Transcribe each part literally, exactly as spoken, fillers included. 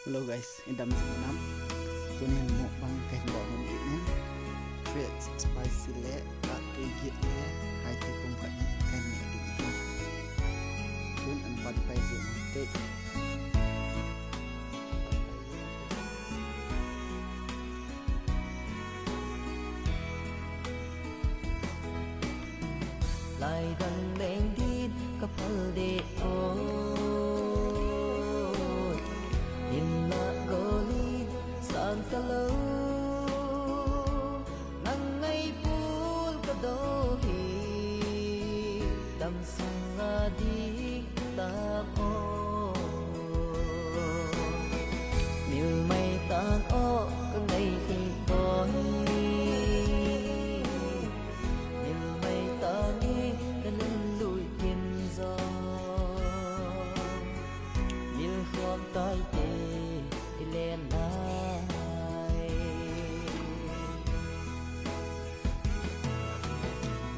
Hello guys, i dam jing nam. Tunin mukbang kahin bol nom kit in. French spicy le, tui git le, hai thei pum phat ni kahin neh ding ahi. Tun an pan pai jing te. Lai dang leng din ka phal de o. In la goli sang ka lo. Nang ngai pul ka do hi. Dam sung a di ta o. Mil mai tan o ka ngai hi poi. Mil mai tan i ka lun lui kin zo. Mil khom tai te i len nai.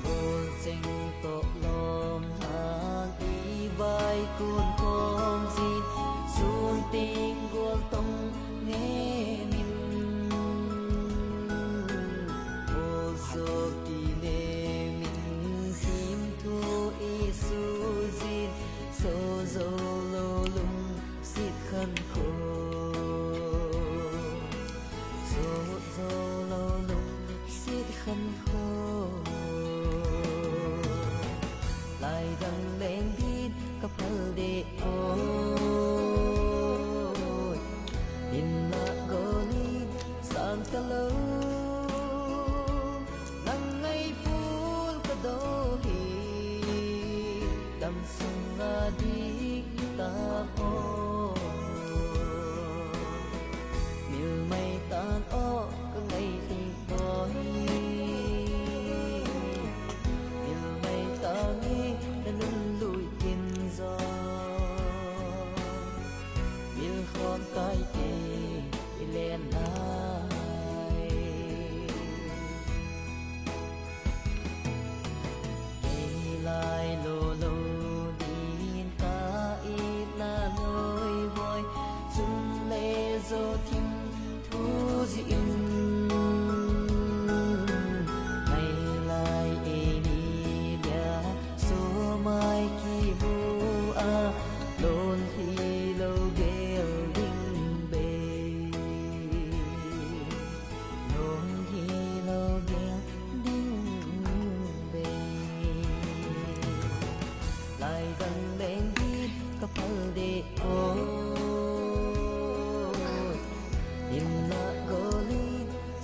Bol cheng to lom hang i vai kun khom jin sun ting gol tong nge min. Bol so ki ne min sim thu i su jin so zo lo lung sit khan kho. So zo lo lung sit khan kho. Lai dang leng din ka phal de o. In la goli sang ka lo. Nang ngai pul ka do hi. Dam sung a di ta o. Mil mai tan o ka ngai hi poi. Mil mai tan i na lun lui kin zo. Mil khom tai te i len nai. Kei lai lo lo din ka it na loi boi. Chun le zo thim thu ji in. Ngai lai e ni dia so mai ki bu a. Lon hi lo gel ding bei. Lon hi lo gel ding bei. Lai dang leng din ka phal de o. In la goli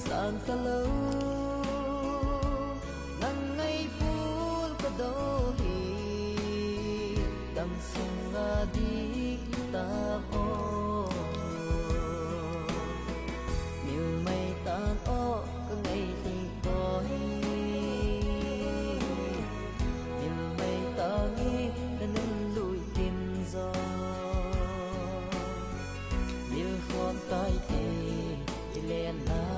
sang ka lo. Nang ngai pul ka do hi. Dam sung a di ta o. Mil mai tan o ka ngai hi poi. Mil mai tan i ka lun lui kin zo. Mil khom tai te i len nai.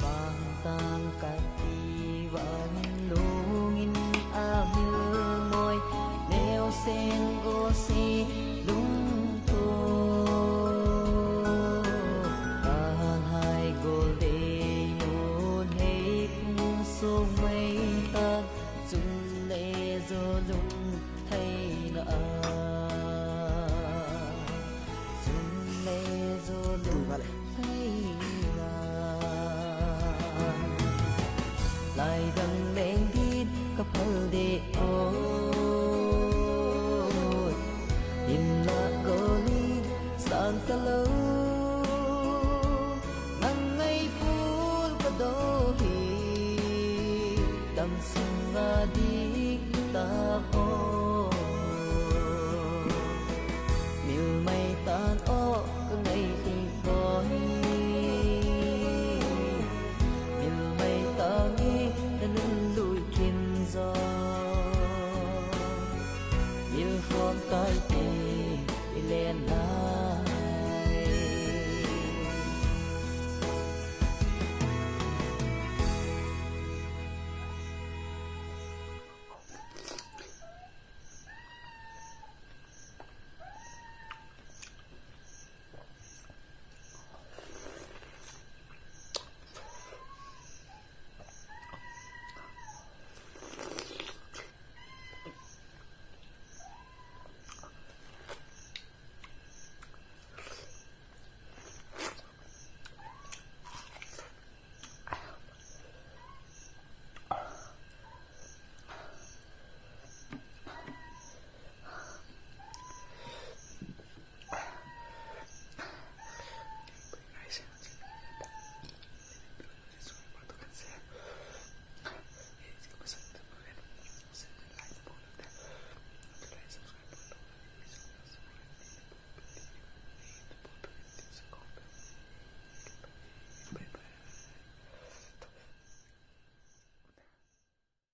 Bang tang ka ti van lungin a mil moi neo sen go si lung to. Ka hai gol de nun hei kung so mai ta chun le zo lung thei na a. Chun le zo lung thei na a. Lai dang leng din ka phal de o. In la goli sang ka lo. Nang ngai pul ka do hi. Dam sung a di ta o.